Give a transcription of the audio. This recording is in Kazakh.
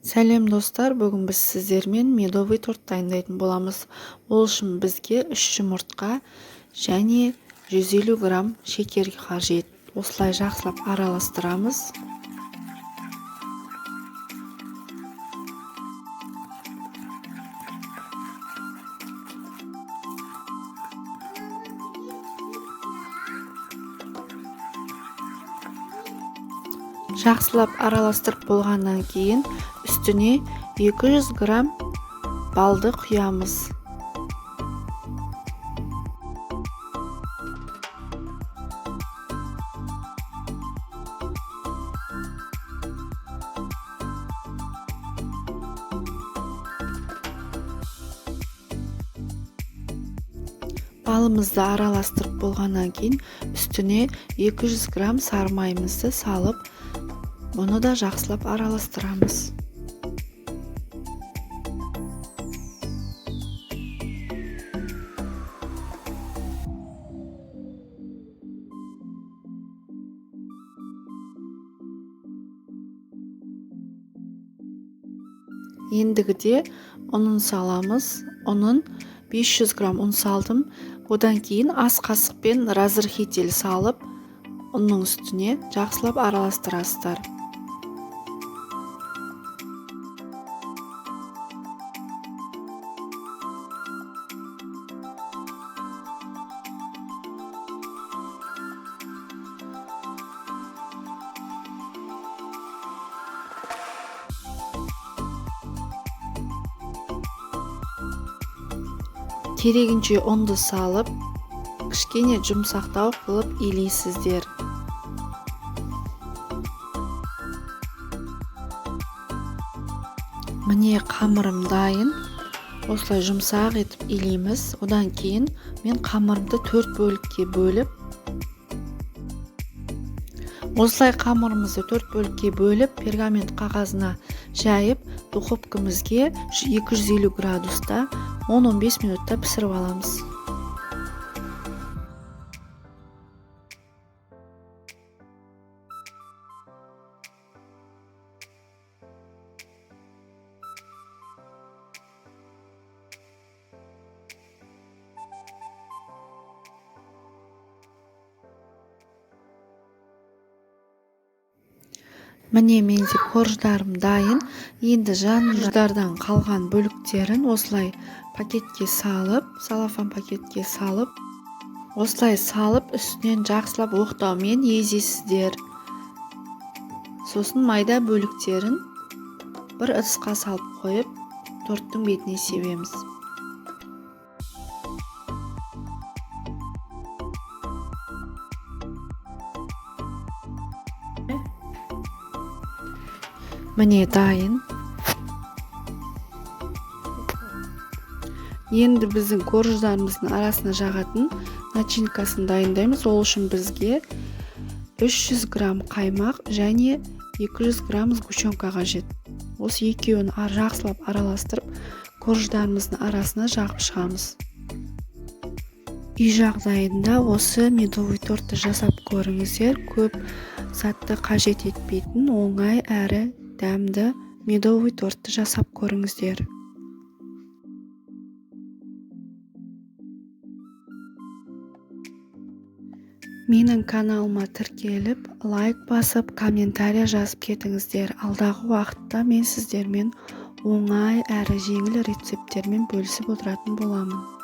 Сәлем достар, бүгін біз сіздермен медовый торт дайындайтын боламыз. Ол үшін бізге 3 жұмыртқа және 150 грамм шекер қажет. Осылай жақсылап араластырамыз. Жақсылап араластырып болғаннан кейін үстіне 200 грамм балды құямыз. Балымызды араластырып болғаннан кейін үстіне 200 грамм сары майымызды салып, бұны да жақсылап араластырамыз. Ендігіде ұнын саламыз. Ұнын 500 грамм ұн салдым. Одан кейін ас қасықпен разрыхитель салып, ұнның үстіне жақсылап араластырасыздар. Керегінше ұнды салып, кішкене жұмсақтау қылып илейсіздер. Міне қамырым дайын. Осылай жұмсақ етіп илейміз. Одан кейін мен қамырымды 4 бөлікке бөліп, осылай қамырымызды 4 бөлікке бөліп, пергамент қағазына жайып, духовкамызге 250 градуста 10-15 минутта пісіріп аламыз. Міне менде корждарым дайын. Енді жандардан қалған бөліктерін осылай пакетке салып, салафан пакетке салып, осылай салып, үстінен жақсылап оқтаумен езесіздер. Сосын майда бөліктерін бір ыдысқа салып қойып, торттың бетіне себеміз. Міне дайын. Енді біздің корждарымыздың арасына жағатын начинкасын дайындаймыз. Ол үшін бізге 300 грамм қаймақ және 200 грамм сгущенка қажет. Осы екеуін жақсылап араластырып, корждарымыздың арасына жағып шығамыз. Үй жағдайында осы медовый тортты жасап көріңіздер. Көп затты қажет етпейтін оңай әрі дәмді медовый тортты жасап көріңіздер. Менің каналыма тіркеліп, лайк басып, комментария жазып кетіңіздер. Алдағы уақытта мен сіздермен оңай әрі жеңіл рецепттермен бөлісіп отыратын боламын.